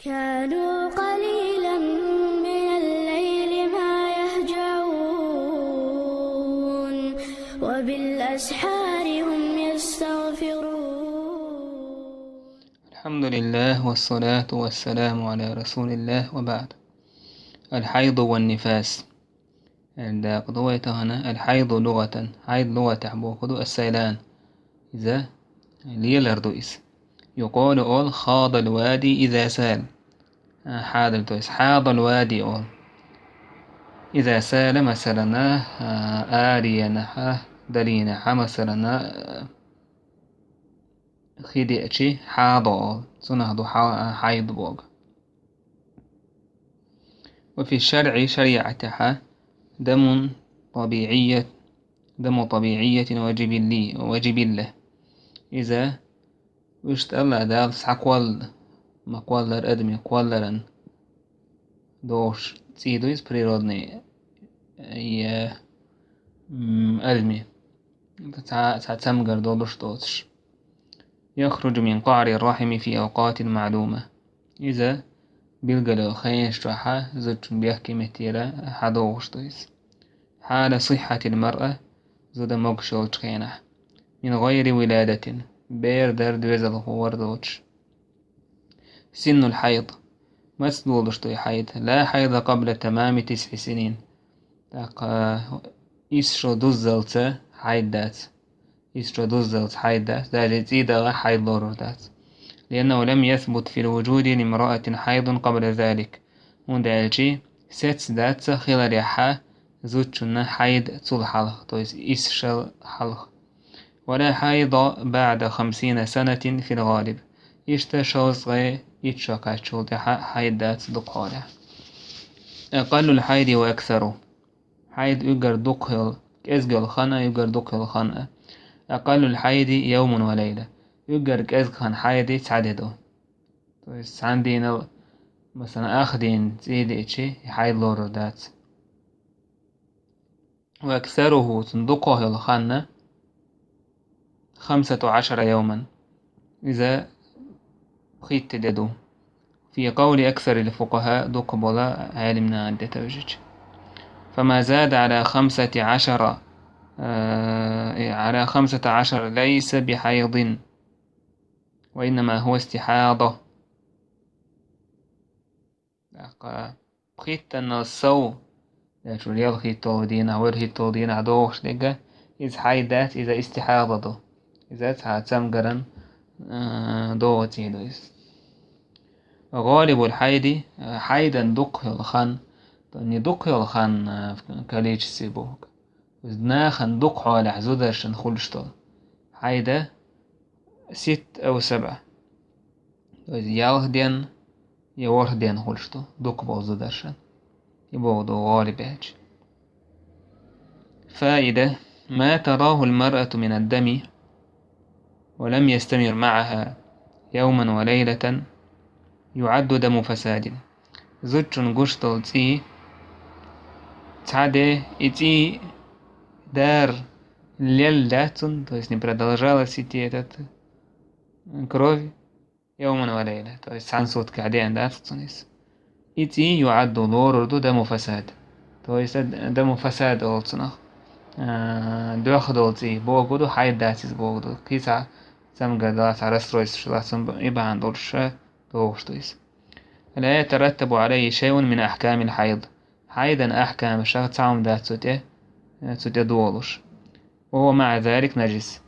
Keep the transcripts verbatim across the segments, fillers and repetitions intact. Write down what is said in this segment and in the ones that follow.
كانوا قليلا من الليل ما يهجعون، وبالأسحار هم يستغفرون. الحمد لله، والصلاة والسلام على رسول الله، وبعد. الحيض والنفاس. Эн дакъа ду вай тахана. الحيض لغة. Хьайд лугӀатехь бохург ду السيلان. Иза лелар ду иза. يقال, олу, خاض الوادي إذا سال. А, хьадал, то есть حاض الوادي олу. إذا سال, масалана, а, аренахьа, далийнахьа, масалана, а, хи деачи, хьадо олу. Цунах ду хьа-, хьайд боху. وفي الشرع, шариӀатехьа, دم طبيعية، دم طبيعية وجبلي-، وجبلة. Иза вуьшта АллахӀ Дала схьакхолла, ма кхоллара адамийн кхолларан догӀуш цӀий ду иза, природный, я, м, адамийн. Цхьа, цхьа цамгар долуш доцуш. يخرج من قعر الرحم في أوقات معلومة. Иза билггал йолу хенаш чохьа зудчун бехке меттера хьадогӀуш ду иза. حال صحة المرأة, зуда могуш йолчу хенахь. من غير ولادة, бер дар доьзалхо вар доцуш. سن الحيض. Маца долуш ду и хьайд? لا حيض قبل تمام تسع سنين. ТӀаккха исс шо дуззалца хьайд дац. Исс шо дуззалца хьайд дац, даже и цӀий дагӀахь хьайд лорур дац. لأنه لم يثبت في الوجود لامرأة حيض قبل ذلك. ХӀунда аьлча сецна дац хиларехьа зудчунна хьайд цул хьалха, то есть исс шо хьалха. ولا حيض بعد خمسين سنة في الغالب. Иштта шовзткъе итт шо кхаьччул тӀаьхьа хьайд дац дукхахьолехь. أقل الحيض وأكثره. Хьайд уьггар дукха йолу, кӀезга йолу хан а, уьггар дукха йолу хан а. أقل الحيض يوم وليلة. Уьггар кӀезга хан хьайди цхьа де ду. То есть цхьана дийнал, масалан, ах дийна цӀий деачи, и хьайд лорур дац. وأكثره, цуьнан дукхах йолу хан а, خمسة عشر يوما. Иза пхийтта де ду. في قول أكثر الفقهاء, дукха болу Ӏелимнан де тевжича. فما زاد على خمسة عشر, э, على خمسة عشر ليس بحيض، وإنما هو استحاضة. ТӀаккха пхийтта санна сов, я чу ялхитталгӀа дийнахь, ворхӀитталгӀа дийнахь догӀуш дерг, иза хьайд дац, иза истихьада ду. Иза цхьа цамгаран, а, догӀу цӀий ду иза. غالب الحيض, а, хьайдан дукха йолу хан, не дукха йолу хан, а, в количестве боху. Иза нахана дукхахьолехь зударшна хуьлуш долу. Хьайда ست أو سبع. То есть ялх ден я ворхӀ ден хуьлуш ду, дукха болу зударшна. И боху ду гӀоле баьлча. فائدة: ما تراه المرأة من الدم ولم يستمر معها يوما وليلة يعد دم فساد. Зудчун гуш долу цӀий, цхьа де и цӀий дар лелла дац цунна, то есть не продолжалась идти этот кровь, يوما وليلة, то есть цхьана суткехь деана дац цунна иза. И цӀий يعد, лорур ду, دم فساد. То есть д-, دم فساد олу цунах, а, доьхна долу цӀий, боху ду, хьайд дац иза боху ду. Кхин цхьа цамгар далахь, цхьа расстройстваш лац, и бахьана долуш догӀуш ду иза. لا يترتب عليه شيء من أحكام الحيض. Хьайдан ахькамашах цхьа хӀума дац цу тӀе, цу тӀе долуш. وهو مع ذلك نجس.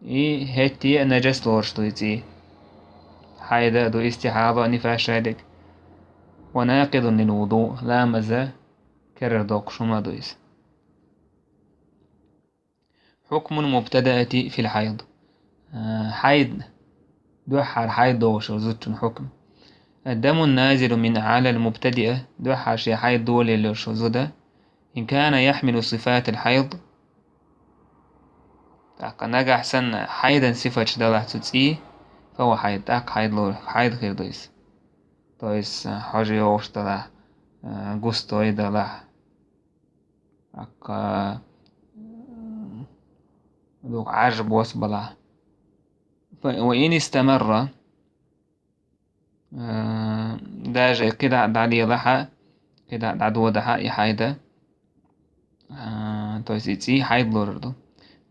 И хӀетте а нажас лоруш ду и цӀий. Хьайд а ду, истихьада а, нифас а дерг. وناقض للوضوء. Ламаз карара доккхуш хӀума ду иза. حكم المبتدأة في الحيض. А, хьайд, дуьххьара хьайд догӀуш йолу зудчун хьукм. الدم النازل من على المبتدأة, дуьххьара шен хьайд долийла йолуш йолу зуда, إن كان يحمل صفات الحيض, тӀаккха нагахь санна хьайдан сифаташ далахь цу цӀий, فهو حيض, тӀаккха хьайд ло-, хьайд хир ду иза. То есть, а, хьожа йогӀуш далахь, а, густой далахь, тӀаккха, м, дукха Ӏаьржа бос балахь. Фа-, وإن استمر, а, Даже кхидӀа дӀадолахь, кхидӀа дӀадодахь и хьайд, а, то есть и цӀий хьайд лорур ду.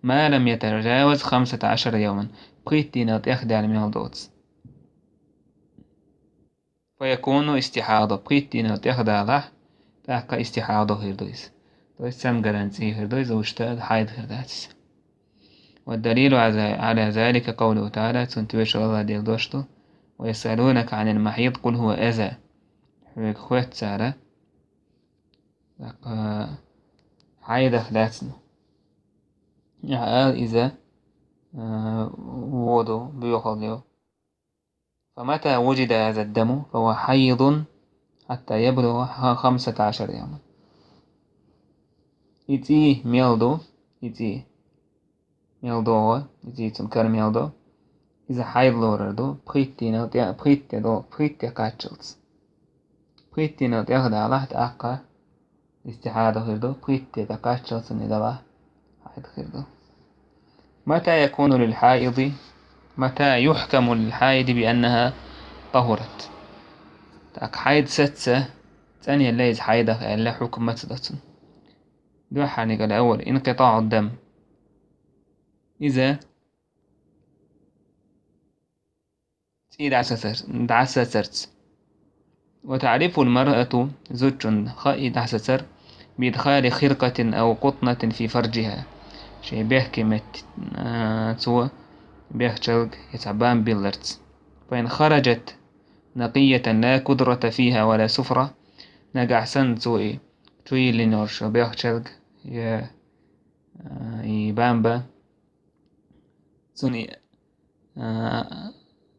ما لم يتجاوز خمسة عشر يوما. Пхийтта дийнал тӀех даьлла мел доцу. فيكون استحاضة. Пхийтта дийнал тӀех далахь, тӀаккха истихьадо хир ду иза. То есть цамгаран цӀий хир ду иза, вуьшта хьайд хир дац иза. والدليل على ذلك قوله تعالى, цунна тоьшалла Дала дош ду: ويسألونك عن المحيض قل هو أذى. Хьоьга хоьтту цара, тӀаккха хьайдах лаьцна. Ахьа ала иза, а, воду, боьхалла ю. فمتى وجد هذا الدم فهو حيض حتى يبلغ خمسة عشر يوما. И цӀий мел ду, и цӀий мел догӀу, и цӀий цунна кара мел ду, иза хьайд лорур ду, пхийтта дийнал тӀе-, пхийтта де до-, пхийтта де кхаччалц. Пхийтта дийнал тӀех далахь, тӀаккха истихьада хир ду, пхийтта де кхаччалц цунна и далахь, хьайд хир ду. متى يكون للحائض، متى يحكم للحائض بأنها طهرت؟ ТӀаккха хьайд саца цӀанъелла иза хьайдах аьлла хьукм маца до цунна? Дуьххьарниг, الأول، انقطاع الدم. Иза цӀий дӀасацар-, дӀасацарца. وتعرف المرأة, зудчунна хаьа и дӀасацар, بإدخال خرقة أو قطنة في فرجها. Шен бехке метта, а, цо бехчалг я цхьа бамба билларца. فإن خرجت نقية لا كدرة فيها ولا صفرة. Нагахь санна цо и чу йиллина йолуш бехчалг я, а, и бамба. Цунна, а,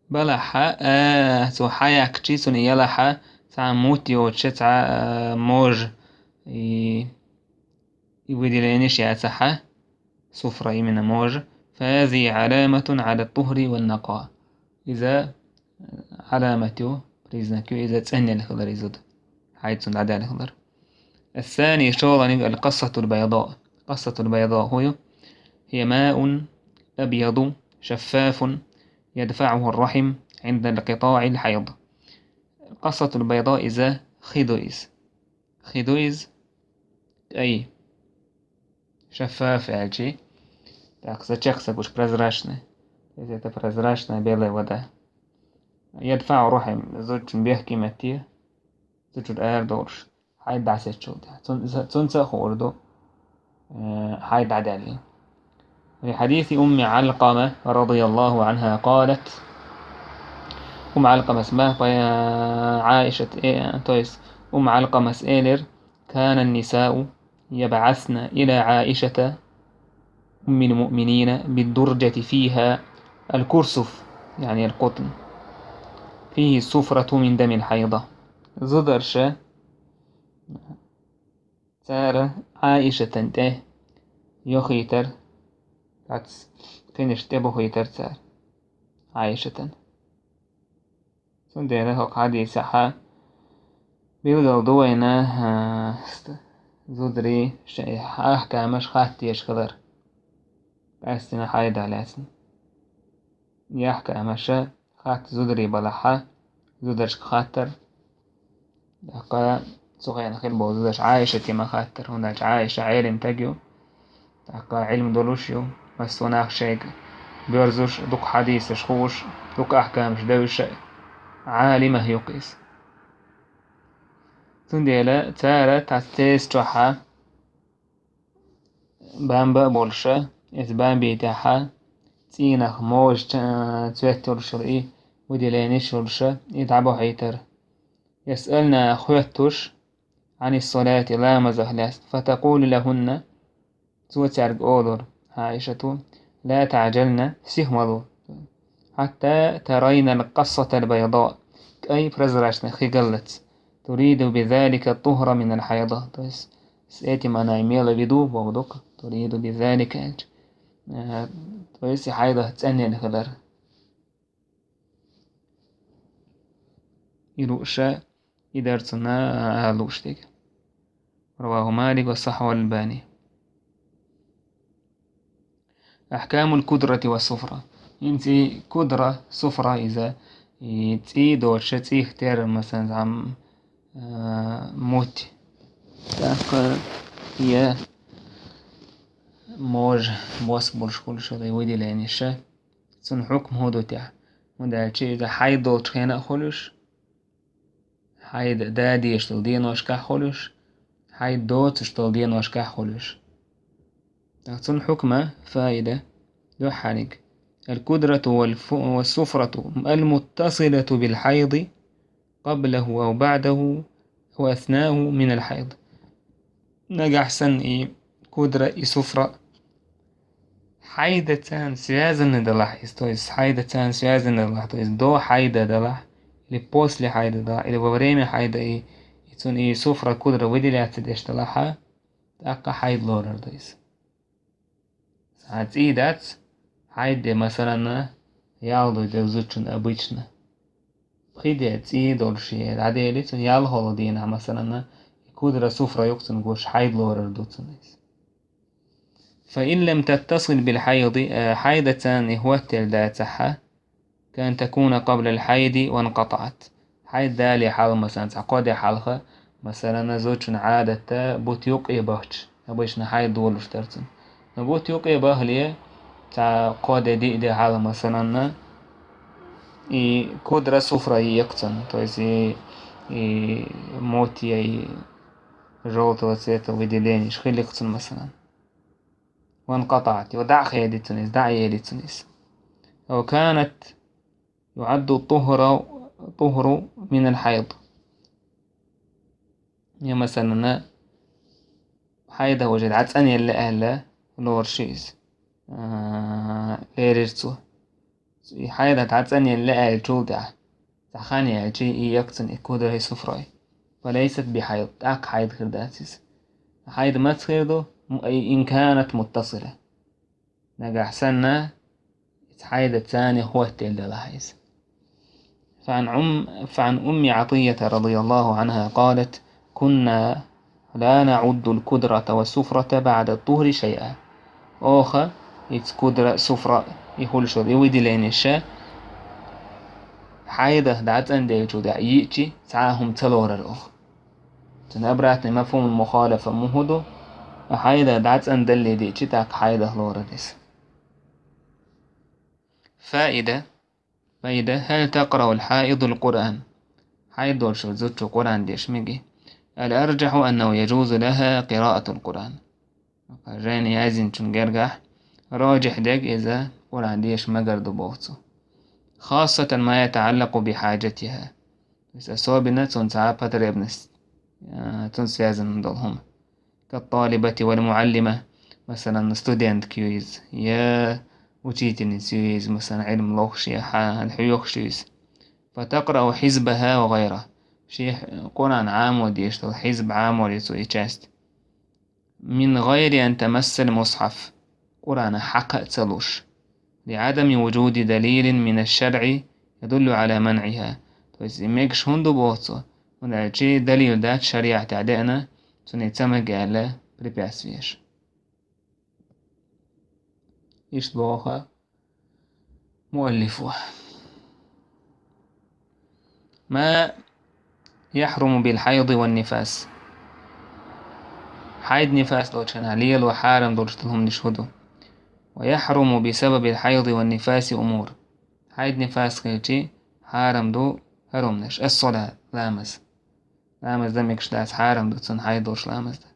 балахь, а, цо хьаяьккхича, цунна ялахь цхьа мутт йоцуш, цхьа, а, можа, и, и выделенеш яцахь, суфра именно можа. فهذه علامة على الطهر والنقاء. Иза, а, Ӏаламат ю, признак ю, иза цӀанъелла хилар и зуда. Хьайд цунна дӀадаьлла хилар. الثاني, шолгӀаниг, القصة البيضاء. قصة البيضاء хӀун ю? هي ماء أبيض شفاف يدفعه الرحم عند انقطاع الحيض. القصة البيضاء иза хи ду иза. Хи ду иза. КӀай. شفاف аьлчи. Так, зачекх ца гуш, прозрачный. То есть это прозрачная белая вода. يدفعه الرحم, зудчун бехке метте, зудчун арадолуш. Хьайд дӀасечул тӀаьхьа. Цун-, цунца а хуур ду, э, хьайд дӀадаьлла. لحديث أم علقمة رضي الله عنها قالت. Умму Ӏалкъамас бах, Ӏайшат, э, то есть Умму Ӏалкъамас элира: كان النساء يبعثن إلى عائشة أم المؤمنين بالدرجة فيها الكرسف، يعني القطن، فيه الصفرة من دم الحيضة. Зударша цара Ӏайшатан тӀе йохийтар, кхинаш тӀе бохийтар цара Ӏайшатан. Цундела хӀокху хьадисехь билгал ду вайна, а, ст-, зударий шайн ахкамаш хатта дезаш хилар. Къаьстина хьайда лаьцна. И ахкамаша хатта зударий балахьа, зударшка хаттар. ТӀаккха цу хенахь хилла болу зударша Ӏайшате ма хаттара, хӀунда аьлча Ӏайша Ӏелим таг ю, тӀаккха Ӏилма долуш ю, массо а нах шайга боьрзуш, дукха хьадийсаш хууш, дукха ахкамаш девзаш Ӏалимах ю-кх иза. Цундела цара тӀаьхьа цецачохьа бамба а болуша, иза бамбий тӀаьхьа цӀийнах можа цвет йолуш йолу и выделенеш йолуша, и дӀабохьийтара. يسألن, хоьттуш, عن الصلاة, ламазах лаьцна, فتقول لهن, цо цаьрга олура, Ӏайшата: لا تعجلن, сиха ма ло, حتى ترين القصة البيضاء, кӀай прозрачный хи галлалц, تريد بذلك الطهر من الحيضة, то есть с этим она имела в виду, боху дукха, تريد بذلك аьлча, э, то есть и хьайдах цӀанъелла хилар. И лууша, и дара цунна ала лууш дерг. رواه مالك وصححه الألباني. أحكام الكدرة والصفرة. ХӀинца и кудра, суфра иза, И цӀий доцуша цӀийх тера, масалан, зӀам, а, мутт. ТӀаккха я можа бос болуш хуьлуш хила и выделениеша. Цунна хьукма хӀун ду техьа? ХӀунда аьлча иза хьайд долчу хенахь а хуьлуш, хьайд да дезаш долу деношкахь а хуьлуш, хьайд доцуш долу деношкахь а хуьлуш. ТӀаккха цунна хьукма, фаида, дуьххьарниг. الكدرة والف-، والسفرة المتصلة بالحيض قبله أو بعده أو أثناءه من الحيض. Нагахь санна и кудра, и суфра хьайда царна связаны далахь, иза, то есть хьайда царна связаны далахь, то есть до хьайда далахь, или после хьайда далахь, или во время хьайда, и, и цунна и суфра, кудра выделяться деш далахьа, тӀаккха хьайд лорар ду иза. Цхьа цӀий дац, хьайд де, масалан, ял дуй де зудчун обычно. Пхи де цӀий долуш е дӀадели, цунна ял хӀолу дийнахь, масалан, и кудра, суфра юкъа цунна гуш, хьайд лорар ду цунна иза. فإن لم تتصل بالحيض, э, хьайда царна и хӀоттаелла дацахьа, كأن تكون قبل الحيض وانقطعت. Хьайд дале хьалха, масалан, цхьа кхо де хьалха, масалан, зудчун Ӏадатта бут юккъе бахча, обычно хьайд долуш дара цунна. Но бут юккъе бахале, цхьа кхо де, диъ де хьалха, масалан, и кудра, суфра екха цунна, то есть и, и мутт я, и жёлтого цвета выделенеш хилла цунна, масалан. وانقطعت, и дӀа а хеди цунна иза, дӀа а ели цунна иза. أو كانت يعد الطهر، طهر من الحيض. Я, масалан, хьайда уже дӀацӀанъелла аьлла, лоруш иза. А, лерира цо. И хьайда дӀацӀанъелла аьллачул тӀаьхьа, цхьа хан яьлчи, и екха цунна и кудрой, суфрой. فليست بحيض, тӀаккха хьайд хир дац иза. Хьайд маца хир ду? М-, أي إن كانت متصلة. Нагахь санна, иза хьайда царна хӀоттаелла далахь иза. فعن أم، فعن أم عطية رضي الله عنها قالت: كنا لا نعد الكدرة والسفرة بعد الطهر شيئا. Оха, иза кудра, суфра, и хуьлуш йолу и выделенеш, хьайда дӀацӀанделлачул тӀаьхьа йиъчи, цхьа а хӀума ца лорар оха. Цуьнан обратный мафхӀумул мухалафа мухӀу ду, хьайда дӀацӀандалле диъчи, тӀаккха хьайдах лорар иза. فائدة، فائدة: هل تقرأ الحائض القرآن؟ Хьайд долуш йолу зудчо Къуръан деша мегий? الأرجح أنه يجوز لها قراءة القرآن. Жайна яздинчун гергахь, рожихь дерг иза Къуръан деша магар ду боху цо. خاصة ما يتعلق بحاجتها. То есть особенно цунна цхьа потребность, а, цунна связан долу хӀума. كالطالبة والمعلمة, масалан, студентка ю иза, я учительница ю иза, масалан, Ӏилма лохуш, я хьа-, хьоьхуш ю иза. فتقرأ حزبها وغيره. Шен Къуръан Ӏамо дезаш долу хьизб Ӏамо ю цо, и часть. من غير أن تمس المصحف. Къуръан хьакха а ца луш. لعدم وجود دليل من الشرع يدل على منعها. То есть, и мегаш хӀунда ду боху цо? ХӀунда аьлча далил дац шариатехь деана, цунна ца мега аьлла препятствиеш. Иштта боху муаллифо. ما يحرم بالحيض والنفاس. Хьайд, нифас долчу хенахь лело хьарам долуш долу хӀуманаш хӀун ду? ويحرم بسبب الحيض والنفاس أمور. Хьайд, нифас хилчи, хьарам ду хӀара хӀуманаш. الصلاة, ламаз. Ламаз дан мегаш дац, хьарам ду цунна хьайд долуш ламаз дан.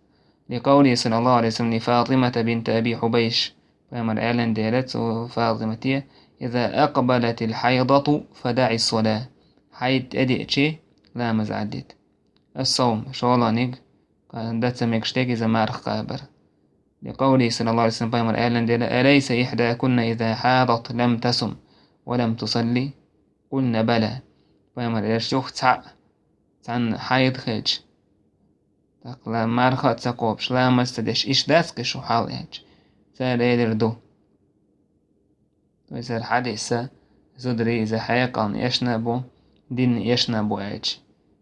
لقوله صلى الله عليه وسلم لفاطمة بنت أبي حبيش. Пайхамара аьлла дела цу ФатӀимате: إذا أقبلت الحيضة فدعي الصلاة. Хьайд тӀедеъчи, ламаз Ӏаддита. الصوم, шолгӀаниг, дан ца мегаш дерг иза марха кхабар. لقوله صلى الله عليه وسلم, пайхамара аьлла дела: أليس إحداكن إذا حاضت لم تصم ولم تصل؟ قلن بلى. Пайхамара элира: шух цхьаъ, цхьанна хьайд хилча, тӀаккха ла-, марха а ца кхобуш, ламаз а ца деш, иштта дац кхин шу хьал аьлча? Цара элира: ду. Вай цара хьадиса, зударий, иза хьекъална эшна а бу, динна эшна а бу аьлча.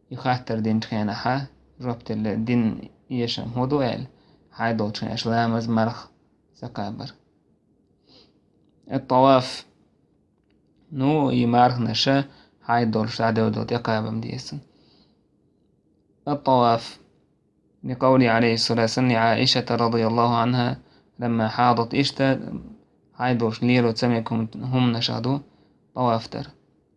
И хаттар динчу хенахьа, жоп делла, динна эшам хӀун ду аьлла, хьайд долчу хенахь ламаз, марха ца кхабар. الطواف. Ну, и марханаша хьайд долуш дӀадевлла тӀекхабам деза цунна. Ат-таваф. لقوله عليه الصلاة والسلام لعائشة رضي الله عنها لما حاضت, иштта хьайд долуш лело ца мега хӀума-, хӀуманашах ду таваф дар.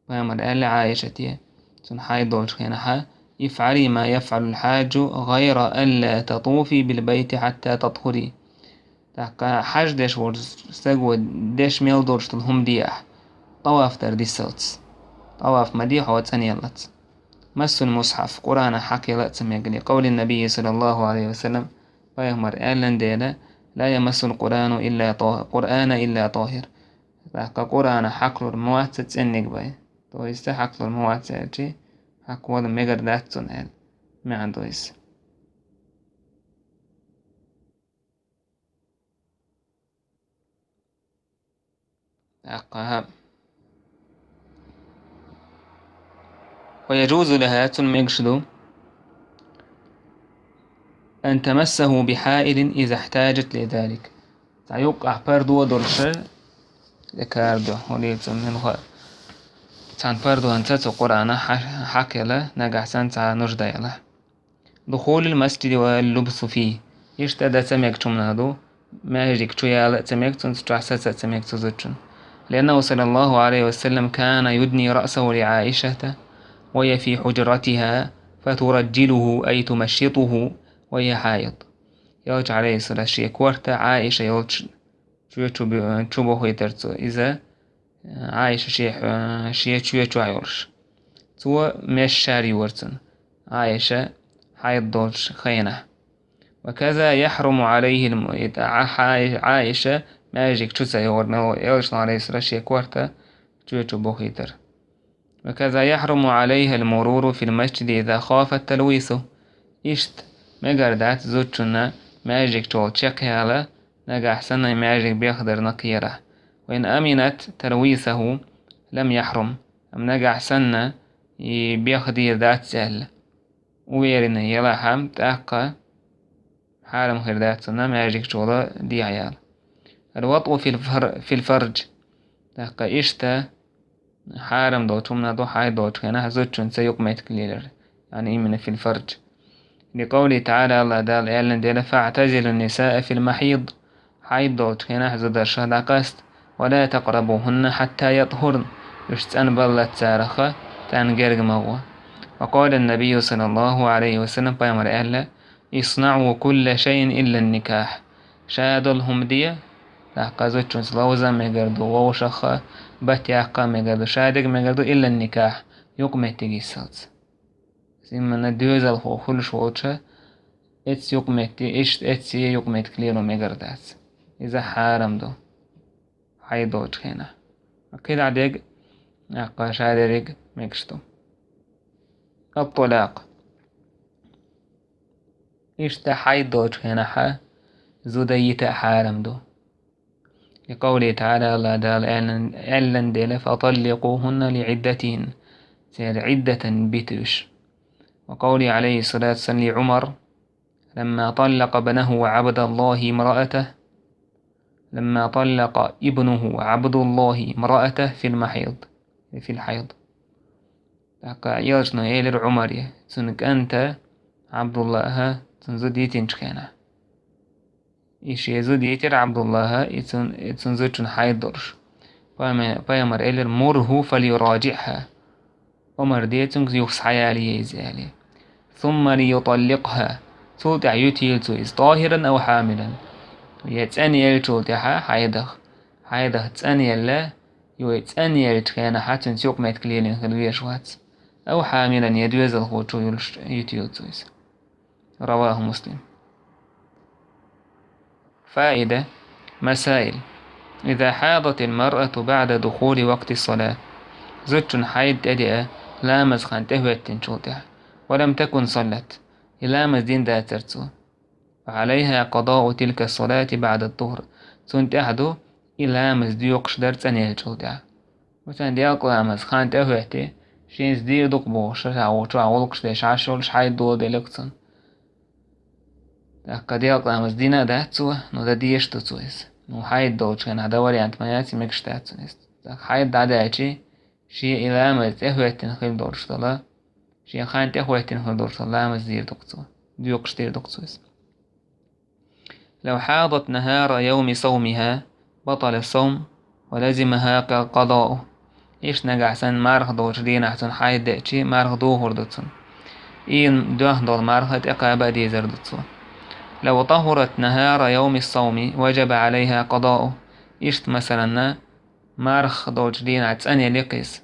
Пайхамар аьлла Ӏайшате, цунна хьайд долчу хенахьа: «افعلي ما يفعل الحاج غير ألا تطوفي بالبيت حتى تطهري». ТӀаккха хьаж деш волчу стаго деш мел долуш долу хӀума де ахь, таваф дар дисалц. Таваф ма де хьо цӀанъяллалц. Массул мусхьаф, Къуръана хьакхъяла а ца мега, ли къавли набийи саллаллаху алейхи ва саллям, пайхамар аьллан дела: «Ла ямассул Къуръану илла тахир, Къуръана илла тахир». ТӀаккха Къуръана хьакхалур ма вац цӀенниг бай. То есть хьакхалур ма вац аьлчи, хьакхавала мегар дац цунна аьлла. МаьӀна ду иза. ТӀаккха: «ويجوز لها», цунна мегаш ду, «أن تمسه بحائل إذا احتاجت لذلك». Цхьа юккъахь пардо долуш, декар ду, хӀунда цунна мин хо-, цхьана пардонца цу Къуръана хьа-, хьакхъяла, нагахь санна цхьа нужда яла. «دخول المسجد واللبث فيه». Иштта дан ца мега хӀуманах ду, маьждиг чу яла а ца мега, цунца чохь саца а ца мега цу зудчун. «لأنه صلى الله عليه وسلم كان يدني رأسه لعائشة وهي في حجرتها فترجله، أي تمشطه، وهي حائض». Элча, алейхиссалам, шен корта Ӏайша йолчу чоь чу бу-, чу бохуьйтура цо иза, Ӏайша шен, шен чоь чохь йолуш. Цо меш шарйора цунна, Ӏайша хьайд долчу хенахь. «وكذا يحرم عليه الم-», Ӏа-, Ӏайша маьждиг чу ца йогӀура, мел ву Элчано, алейхиссалам, шен корта чоь чу бохуьйтура. «وكذا يحرم عليها المرور في المسجد إذا خافت تلويثه». Иштта мегар дац зудчунна маьждиг чу чекхъяла, нагахь санна маьждиг бехдарна кхерахь. «وإن أمنت تلويثه لم يحرم». Амма нагахь санна и бехдийр дац аьлла, уверенный елахь, тӀаккха хьарам хир дац цунна маьждиг чула дехьаяла. «الوطء في الفر-، في الفرج». ТӀаккха иштта хьарам долчу хӀуманах ду хьайд долчу хенахь зудчунца юкъаметтиг лелар, яъни именно في الفرج. «لقوله تعالى», АллахӀ Дала аьллан дела: «فاعتزلوا النساء في المحيض». Хьайд долчу хенахь зударшах дӀакъаста, «ولا تقربوهن حتى يطهرن». Уьш цӀанбаллалц цараха, царна герга ма гӀо. «وقال النبي صلى الله عليه وسلم», пайхамар аьлла: «اصنعوا كل شيء إلا النكاح». Ша долу хӀума де, тӀаккха зудчунца ловза а мегар ду, вовшахха бат яккха а мегар ду, ша дерг а мегар ду, «إلا النكاح», юкъаметтиг йисалц. Именно доьзалхо хуьлуш волча, эцци юкъаметте, иштта эцци юкъаметтиг лело мегар дац. Иза хьарам ду хьайд долчу хенахь. КхидӀа дерг, тӀаккха ша дерриг мегаш ду. Ат-талакъ. Иштта хьайд долчу хенахьа зуда йита а хьарам ду. «لقوله تعالى», АллахӀ Дала аьллан, аьллан дела: «فطلقوهن لعدتهن», церан Ӏиддатан бита уьш. «وقوله عليه الصلاة والسلام لعمر لما طلق ابنه عبد الله امرأته، لما طلق ابنه عبد الله امرأته في المحيض، في الحيض». ТӀаккха Элчано элира Ӏумаре, цуьнан кӀанта Ӏабдуллаха цуьнан зуда йитинчу хенахь. И шен зуда йитира Ӏабдуллаха, и цун, и цуьнан зудчун хьайд долуш. Пайхамар элира: «مرّه فليراجعها». Омар де цуьнга юха схьаялае иза аьлла. «ثم ليطلقها». Цул тӀаьхьа юьтийла цо иза: «طاهرا أو حاملا». Я цӀена еллачул тӀаьхьа хьайдах. Хьайдах цӀена елла, юй цӀена еллачу хенахьа цуьнца юкъаметтиг лелийна хила везаш вац. «أو حاملا», я доьзалхо чу йолуш юьтийла цо иза. رواه مسلم. فائدة. مسائل. إذا حاضت المرأة بعد دخول وقت الصلاة. Зудчун хьайд тӀедеа, ламаз хан тӀехӀоьттинчул тӀаьхьа. ولم تكن صلت. И ламаз дина дацара цо. فعليها قضاء تلك الصلاة بعد الطهر. Цунна тӀехь ду и ламаз доькъуш дар цӀена еллачул тӀаьхьа. Масалан, делкъа ламаз хан тӀехӀоьттий, шен иза дийр ду-кх бохуш, ша чохь гӀуллакхаш деш Ӏаш йолуш хьайд доладелира-кх цунна. ТӀаккха делкъа ламаз дина а дац цо, но дан дезаш ду цо иза. Ну, хьайд долчу хенахь дан вариант ма яц, мегаш дац цунна иза. ТӀаккха хьайд дӀадаьлчи, Шен и ламаз тӀехӀоьттина хила долуш долу, шен хан тӀехӀоьттина хила долуш долу ламаз дийр ду-кх цо, доькъуш дийр ду-кх цо иза. لو حاضت نهار يوم صومها بطل الصوم ولزمها قضاؤه. Иштта нагахь санна марха долчу дийнахь цунна хьайд деъча, марха дохур ду цунна. И доьхна долу марха тӀекхаба а дезар ду цо. لو طهرت نهار يوم الصوم وجب عليها قضاؤه. Иштта, масалан, марха долчу дийнахь цӀанъели кхиз.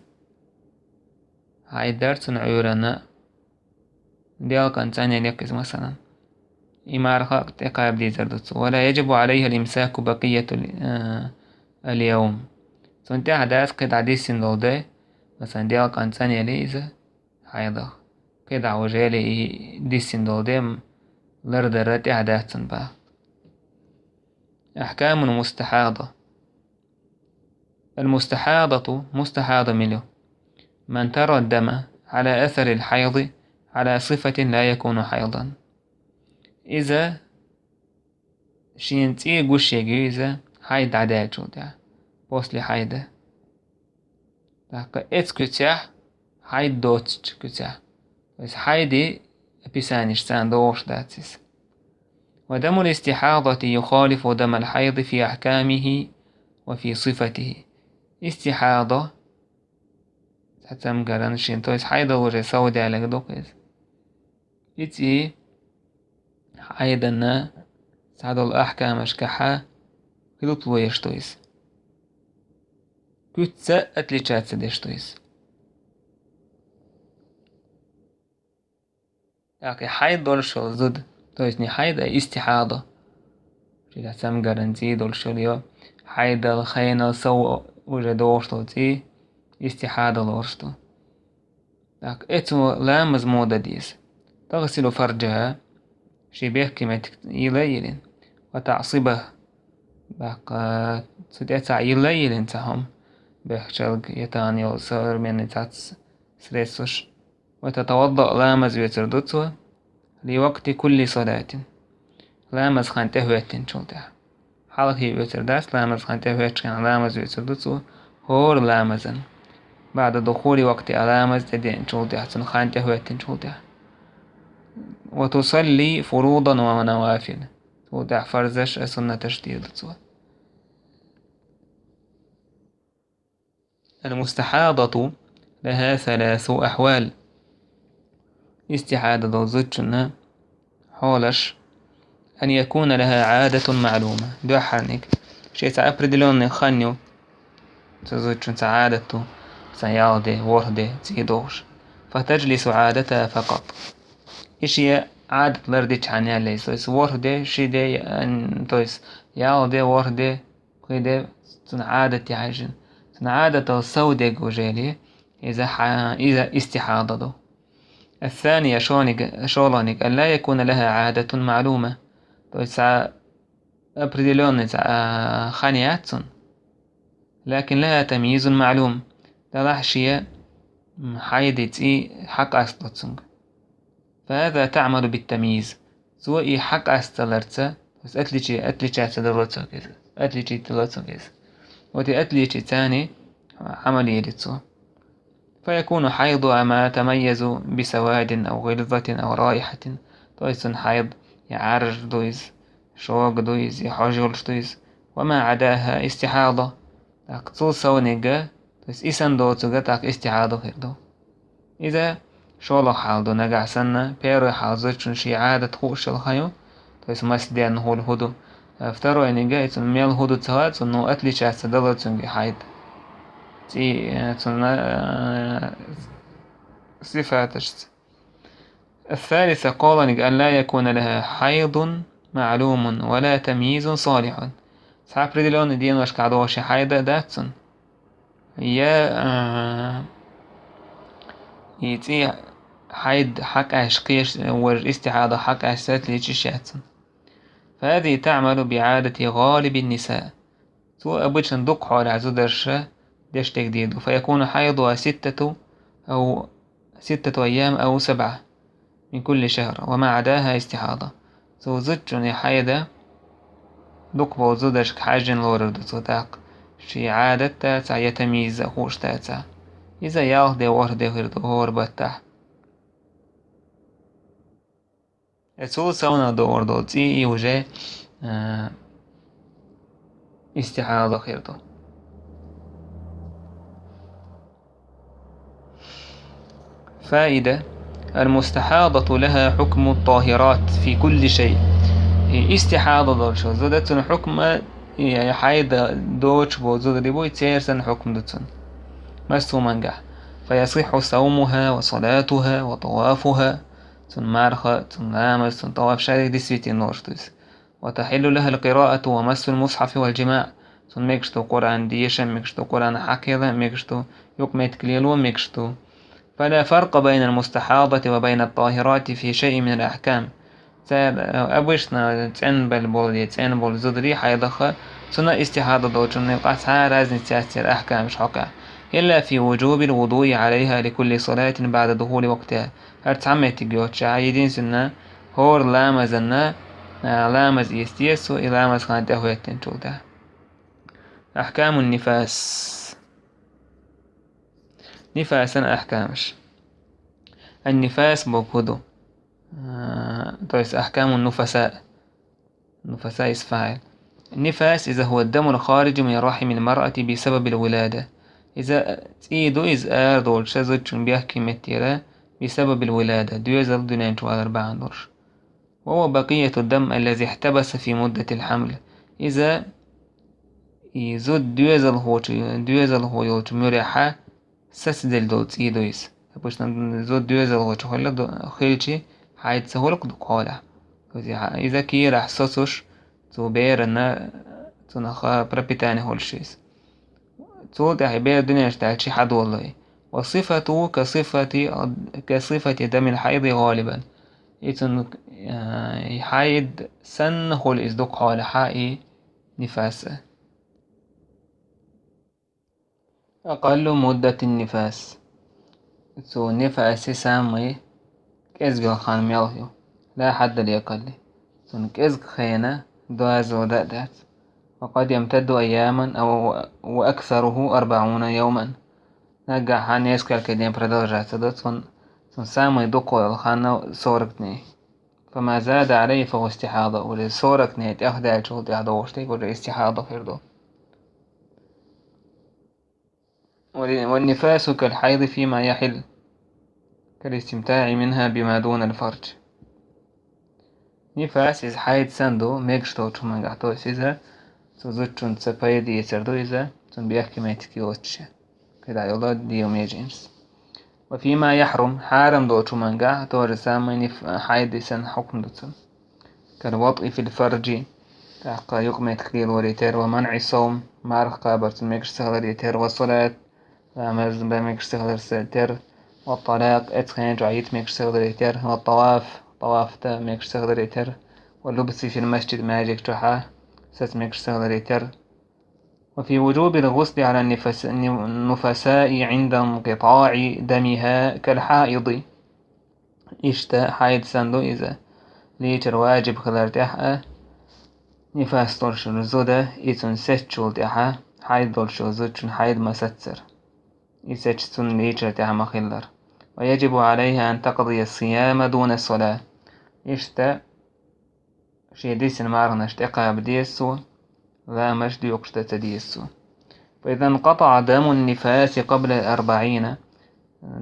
Хьайд дара цунна Ӏуьйранна, делкъан цӀанъели кхиз, масалан. И марха а тӀекхаба дезар ду цо. ولا يجب عليها الإمساك بقية ال-، آ، اليوم. Цунна тӀехь дац кхидӀа диссина долу де, масалан, делкъан цӀанъели иза хьайдах. КхидӀа уже и диссина долу де лардар тӀехь дац цунна бах. أحكام المستحاضة. المستحاضة, мустахьада мила ю? من ترى الدم على أثر الحيض على صفة لا يكون حيضا. Иза шена цӀий гуш ерг ю иза хьайд дӀадаьллачул тӀаьхьа, после хьайда. ТӀаккха эцу куьцехь, хьайд доцучу куьцехь. То есть хьайди описаниш царна догӀуш дац иза. ودم الاستحاضة يخالف دم الحيض في أحكامه وفي صفته. Истихьада, цхьа цамгаран шен, то есть хьайдал уже сов даьлларг ду-кх иза. И цӀий хьайданна цхьадолу ахькамашкахьа хилутло еш ду иза. Куьцца отличаться деш ду иза. ТӀаккха и хьайд долуш йолу зуда, то есть не хьайд, а истихьада. Шуьга цамгаран цӀий долуш йолу, йо, хьайдал, хенал сов уже догӀуш долу цӀий истихьада лоруш ду. ТӀаккха эцо ламаз муха дан деза? تغسل فرجها, шен бехке меттиг йила а йилина. وتعصبه, тӀаккха цу тӀе цхьа йила а йилина цхьа хӀума, бехкачалга я тахана йолу современный цхьацца средстваш. وتتوضأ, ламаз оьцур ду цо, لوقت كل صلاة, ламаз хан тӀехӀоьттинчул тӀаьхьа. Хьалхе оьцур дац, ламаз хан тӀехӀоьттичхьана ламаз оьцур ду цо, хӀора ламазан. بعد دخول وقتها, ламаз тӀедеанчул тӀаьхьа, цунна хан тӀехӀоьттинчул тӀаьхьа. وتصلي فروضا ونوافل, цул тӀаьхьа фарзаш а, суннаташ а дийр ду цо. المستحاضة لها ثلاث أحوال. Истихьада долу зудчунна хьолаш: أن يكون لها عادة معلومة. Дуьххьарниг, шен цхьа определённый хан ю цу зудчун, цхьа Ӏадат ду, цхьа ялх де, ворхӀ де, цӀий догӀуш. فتجلس عادتها فقط. И шен Ӏадат лардичхьана яьлла иза, то есть ворхӀ де, ши де, то есть ялх де, ворхӀ де, кхин де цунна Ӏадате хьаьжжина. Цунна Ӏадатал сов дерг уже, иза хьа-, иза истихьада ду. الثانية, шолгӀаниг, шолгӀаниг, أن لا يكون لها عادة معلومة. То есть цхьа определённый цхьа, а, хан яц цунна. لكن لها تمييز معلوم. Делахь шен, м, хьайди, цӀий хьакъасто цуьнга. فهذا تعمل بالتمييز. Цо и хьакъасталарца, то есть отличи-, отличаться дало цуьнга иза. Отличить дало цуьнга иза. Вот и отличи царни Ӏамал ели цо. فيكون حيضها ما يتميز بسواد أو غلظة أو رائحة. То есть цуьнан хьайд я Ӏаьржа ду иза, шога ду иза, я хьожа йолуш ду иза. وما عداها استحاضة. ТӀаккха цул совниг, то есть и санна доцург, тӀаккха истихьада хир ду. Иза шолгӀа хьал ду, нагахь санна, первый хьал зудчун шен Ӏадат хууш йолу хан ю, то есть маса денна хӀула хӀу ду. А второйниг, и цунна мел хӀу ду ца хаьа цунна, ну, отличаться дало цуьнга хьайд. ЦӀий, э, цунна, э, сифаташца. الثالثة, кхоалгӀаниг, أن لا يكون لها حيض معلوم ولا تمييز صالح. Цхьа определённый деношкахь догӀуш хьайд а дац цунна. Я, а, и цӀий хьайд хьакъаьсташ кхеш, вожа истихьада хьакъаьсташ отличиш яц цунна. فهذه تعمل بعادة غالب النساء. Цо обычно дукха хьолехь зударша деш дерг дийр ду. فيكون حيضها ستة أو ستة أيام أو سبعة من كل شهر، وما عداها استحاضة. Цу зудчун и хьайд дукха болу зударшка хьаьжжина лорур ду цо тӀаккха, шен Ӏадат дацахь я тамйиз а хууш дацахь. Иза ялх де, ворхӀ де хир ду хӀора баттахь. Э, цул совнах догӀур долу цӀий и уже, а, истихьада хир ду. Фаида. المستحاضة لها حكم الطاهرات في كل شيء. И истихьада долчу зуда цуьнан хьукма, и хьайда доцуш болу зударий буй, церан санна хьукма ду цуьнан. Массо а мангахь. فيصح صومها وصلاتها وطوافها. Цуьнан марха, цуьнан ламаз, цуьнан тӀаваф шадерг действительно луш ду иза. وتحل لها القراءة ومس المصحف والجماع. Цуьнан мегаш ду Къуръан деша, мегаш ду Къуръан хьакхайла, мегаш ду юкъаметтиг лело, мегаш ду. فلا فرق بين المستحاضة وبين الطاهرات في شيء من الأحكام. Цара, э, обычно цӀена болу я цӀена болу зударий хьайдах, цуьнан истихьада долчунна юкъахь цхьа а разница яц церан ахькамаш хьокъехь. إلا في وجوب الوضوء عليها لكل صلاة بعد دخول وقتها. ХӀара цхьа меттиг йоцуш, единственно, хӀора ламазанна, а, ламаз эца деза цо, и ламаз хан тӀехӀоьттинчул тӀаьхьа. أحكام النفاس. Нифасан ахькамаш. النفاس бохург хӀун ду? А, то есть أحكام النفساء. نفساء اسم فاعل. النفاس إذا هو الدم الخارج من رحم المرأة بسبب الولادة. Иза цӀий ду, иза ара долуш, зудчун бехке меттера, بسبب الولادة, доьзал дуьнен чу валар бахьана долуш. وهو بقية الدم الذي احتبس في مدة الحمل. Иза и зуда доьзалхочу, доьзалхо йолчу муьрехьа сацаделла долу цӀий ду иза. Допустим, зуда доьзалхочу хилла до-, хилчи, хьайд ца хуьлу-кх дукха хьолехь. Иза кийрахь соцуш, цу берана, цунах пропитание хуьлуш иза. Цул тӀаьхьа и бер дуьнен чу даьлчи хьадолу и. وصفته كصفة، كصفة دم الحيض غالبا. И цунна, а, и хьайд санна хуьлу иза дукха хьолехьа и нифаса. أقل مدة النفاس. Цу нифаса самый кӀезга йолу хан мел ю. لا حد لأقله. Цунна кӀезга хенан доза дан а дац. وقد يمتد أياما أو، وأكثره أربعون يوما. Наггахь несколько дней продолжаться ду цунна, цунна самый дукха йолу хан сорок дней. فما زاد عليه فهو استحاضة. Уже сорок дней тӀехдаьллачул тӀаьхьа догӀуш дерг уже истихьада хир ду. والنفاس كالحيض فيما يحل كالاستمتاع منها بما دون الفرج. Нифас иза хьайд санна ду мегаш долчу хӀумангахь, то есть иза цу зудчунца пайда эцар ду иза, цунна бехке меттиг йоцуш. КхидӀа йолу дийла меженаш. وفيما يحرم, хьарам долчу хӀумангахь, то же самое ниф-, хьайд санна хьукм ду цунна. كالوطء في الفرج, тӀаккха юкъаметтиг лелорий тера, ومنع الصوم, марха кхабар цунна мегаш ца хиларий тера, والصلاة, ламаз дан мегаш ца хиларий тера, والطلاق, эцу хенчохь йита мегаш ца хиларий тера, والطواف, тӀаваф дан мегаш ца хиларий тера, واللبث في المسجد, маьждиг чохьа саца мегаш ца хиларий тера. وفي وجوب الغسل على النفس-، النفساء عند انقطاع دمها كالحائض. Иштта хьайд санна ду иза, лийчар важиб хилар тӀехь а, нифас долчу зуда, и цунна сецчул тӀаьхьа, хьайд долчу зудчун хьайд ма саццара. И сецча цунна лийчар тӀехь ма хиллара. ويجب عليها أن تقضي الصيام دون الصلاة. Иштта шен дисина марханаш тӀекхаба деза цо, ламаш доькъуш дан ца деза цо. فإذا انقطع دم النفاس قبل الأربعين,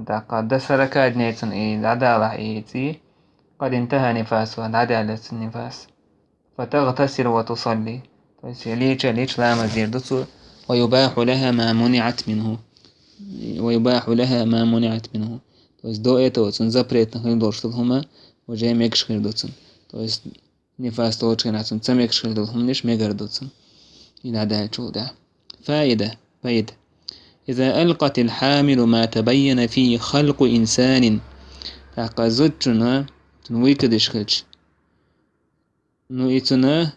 тӀаккха до сорока дней цунна и дӀадалахь и цӀий, قد انتهى نفاسها, дӀадаьлла цунна нифас. فتغتسل وتصلي. То есть лийча, лийча ламаз дийр ду цо. ويباح لها ما منعت منه. ويباح لها ما منعت منه. То есть до этого цунна запретно хир долуш долу хӀума уже мегаш хир ду цунна. То есть нифас долчу хенахь цунна ца мегаш хир долу хӀуманаш мегар ду цунна. И дӀадаьллачул тӀаьхьа. فائدة, пайда. إذا ألقت الحامل ما تبين فيه خلق إنسان. ТӀаккха зудчунна, цунна вуй кадиш хилча. Ну, и цунна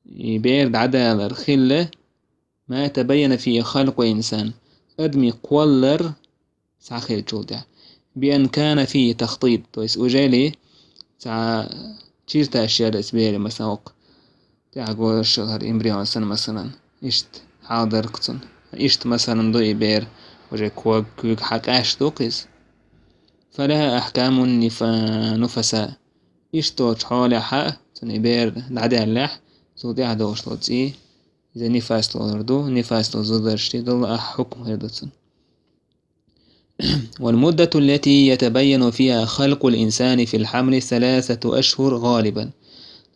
и бер дӀадалар хилла, ما تبين فيه خلق إنسان, адамийн кхоллар схьахилчул тӀаьхьа. بأن كان فيه تخطيط, то есть уже ли цхьа чертаж яра оцу беран, масала, воккха тӀаьхьа гуш хилар эмбрион санна, масалан, иштта хьал дара-кх цунна. Иштта, масалан, ду и бер, уже ког, куьг хьакъаьсташ ду-кх иза. فلها أحكام النفا-، النفساء. Иштта долчу хьолехь а, цуьнан и бер дӀадаьллехь, цул тӀаьхьа долуш долу цӀий, иза нифас лорур ду, нифас долу зударшна долу ахь хьукм хир ду цуьнан. والمدة التي يتبين فيها خلق الإنسان في الحمل ثلاثة أشهر غالبا.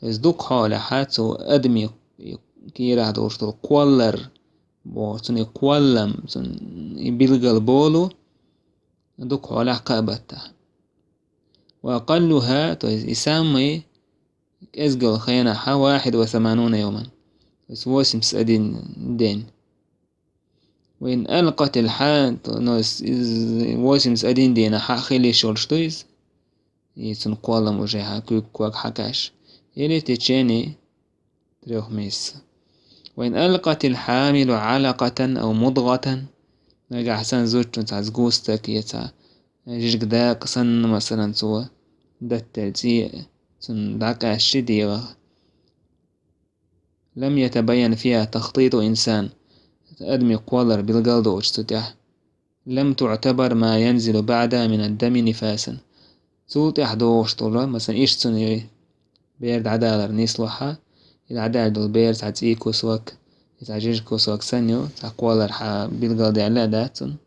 Иза дукха хьолехь а цу адамийн кийрахь долуш долу кхоллар, боху, цуьнан и кхоллам, цуьнан и билгал болу дукха хьолехь кхаа баттахь. وأقلها, то есть и самый кӀезгал хенахь а, واحد وثمانون يوما, то есть восемьдесят один день. وإن ألقت الحا-, то, но с-, из-, восемьдесят один дийнахь а хила йиш йолуш ду иза, и цуьнан кхоллам уже хьа-, куьг, ког хьакъаьсташ, или в течение трёх месяцев. وإن ألقت الحامل علقة أو مضغة, нагахь санна зудчун цхьа сгусток я цхьа жижиг дакъа санна, масалан, цо даттар цӀий цунна дӀакъаьсташ дегӀах, لم يتبين فيها تخطيط إنسان, адамийн кхоллар билгал доцуш цу тӀехь, لم تعتبر ما ينزل بعدها من الدم نفاسا. Цул тӀехь догӀуш долу, масалан, иштта цуьнан и бер дӀадалар нислахь а, и дӀадаьлла долу бер цхьа цӀий кусок, и цхьа жижиг кусок санна ю, цхьа кхоллар хьа билгал даьлла а дац цунна.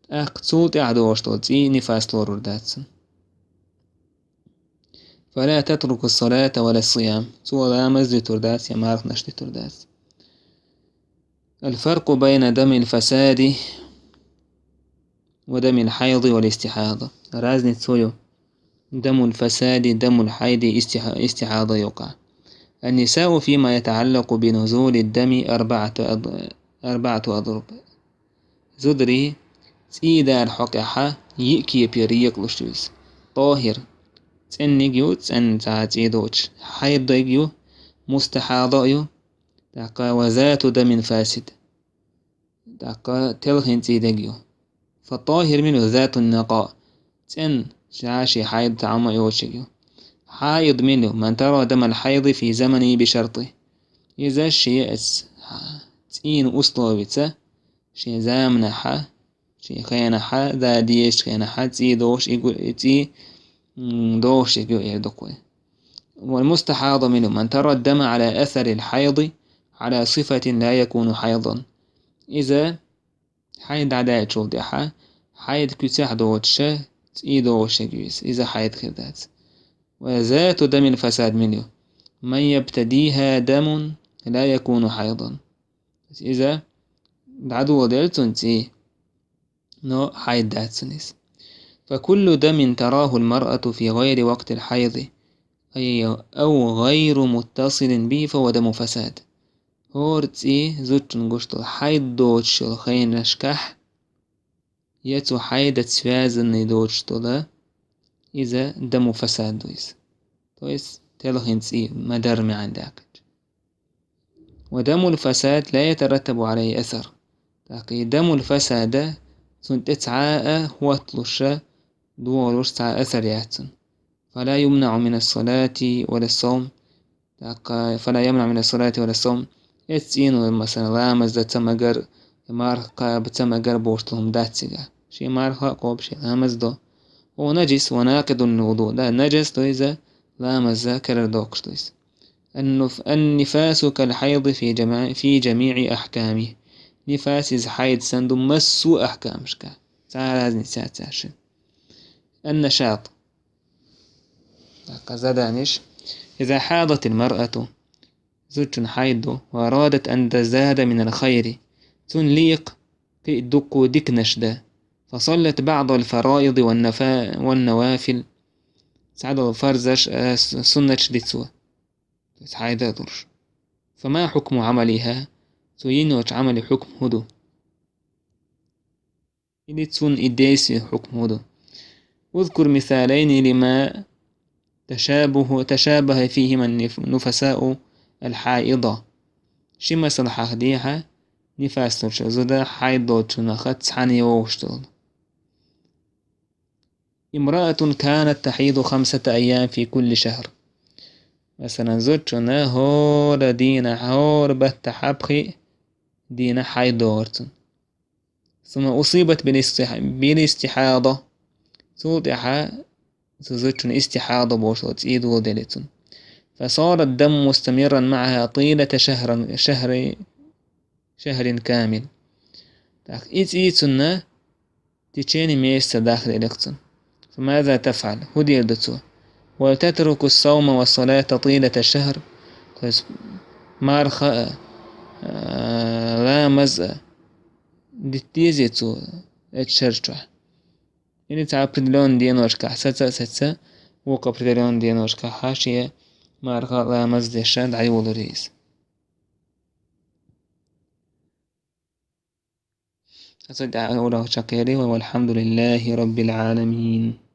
ТӀаккха цул тӀехь догӀуш долу цӀий нифас лорур дац цунна. فلا تترك الصلاة ولا الصيام. Цо ламаз дуьтур дац, я марханаш дуьтур дац. الفرق بين دم الفساد ودم الحيض والاستحاضة. Разница ю دم الفساد, دم الحيض, истиха-, истихьада юкъахь. النساء فيما يتعلق بنزول الدم أربعة أض-, أربعة أضرب. Зударий цӀий дара хьокъехь а йиъ кепара екъалуш ю иза. ТӀохир, цӀенниг ю, цӀенна цхьа цӀий доцуш, хьайддиг ю, мустахьада ю, тӀаккха وذات دم فاسد, тӀаккха телхина цӀий дерг ю. فالطاهر منه ذات النقاء, цӀенна ша шен хьайд цхьа хӀума йоцург ю. حائض منه من ترى دم الحيض في زمنه بشرطه. Иза шен эс цӀийна условица, шен заманахь а, шен хенахь а, да дезачу хенахь а цӀий догӀуш и гу-, и цӀий, м, догӀуш и гу-, эр дукха. والمستحاض منه من ترى الدم على أثر الحيض على صفة لا يكون حيضا. Иза хьайд дӀадаьллачул тӀаьхьа, хьайд куьцехь доцуша, цӀий догӀуш ю иза, иза хьайд хир дац. وذات دم الفساد منه من يبتديها دم لا يكون حيضا. Иза дӀадоладелла цунна цӀий, но хьайд дац цунна иза. فكل دم تراه المرأة في غير وقت الحيض أي أو غير متصل به فهو دم فساد. ХӀора цӀий зудчун гуш долу хьайд доцуш йолу хенашкахь, я цу хьайдаца связанный доцуш долу, иза даму фасад ду иза. То есть, телхина цӀий ма-дарра маьӀна даьккхича. ودم الفساد لا يترتب عليه أثر. ТӀаккха и дамул фасада цунна тӀе цхьа а хӀотталуша, догӀалуш цхьа а асар яц цунна. فلا يمنع من الصلاة ولا الصوم. ТӀаккха فلا يمنع من الصلاة ولا الصوم. Эццийна, масалан, ламаз дан ца магар, марха кхаба ца магар бохуш долу хӀума дац цигахь. Шен марха а кхобу, шен ламаз до. هو نجس وناقض للوضوء. Да, нажас ду иза, ламаз карара доккхуш ду иза. النف-، النفاس كالحيض في جماع-، في جميع أحكامه. Нифас иза хьайд санна ду массо а ахкамашка. Цхьа а разница яц цаьршинна. النشاط. ТӀаккха заданиш. إذا حاضت المرأة. Зудчун хьайд ду. وأرادت أن تزداد من الخير. Цунна лекха кхин а дуккха диканаш дан. فصلت بعض الفرائض والنفا-، والنوافل. Цхьадолу фарзаш а, с-, суннаташ дицо. То есть хьайда а долуш. فما حكم عملها؟ Цо йинчу Ӏамалан хьукм хӀун ду? Или цунна и действиен хьукм хӀун ду? اذكر مثالين لما تشابه، تشابه فيهما النف-، النفساء الحائضة. Ши масал хьахдехьа, нифас долчу зуда хьайд долчунах цхьаьна йогӀуш долу. امرأة كانت تحيض خمسة أيام في كل شهر. Масалан, зудчунна хӀора дийнахь, хӀора баттахь пхи дийнахь хьайд догӀура цунна. ثم أصيبت بالاستح-، بالاستحاضة. Цул тӀехьа цу зудчун истихьада бохуш цӀий доладелира цунна. فصار الدم مستمرا معها طيلة شهرا، شهر، شهر كامل. Так, и цӀий цунна в течение месяца дахделира цунна. فماذا تفعل؟ ХӀун дийр ду цо? هل تترك الصوم والصلاة طيلة الشهر؟ То есть марха а, а, ламаз а дита дезий цо оцу шарчохь? Или цхьа определённый деношкахь саца а саца, вукху определённый деношкахь шен марха а ламаз а деш дӀайолалур иза? Аса тӀаьхьа урок чаккхери вай, والحمد لله رب العالمين.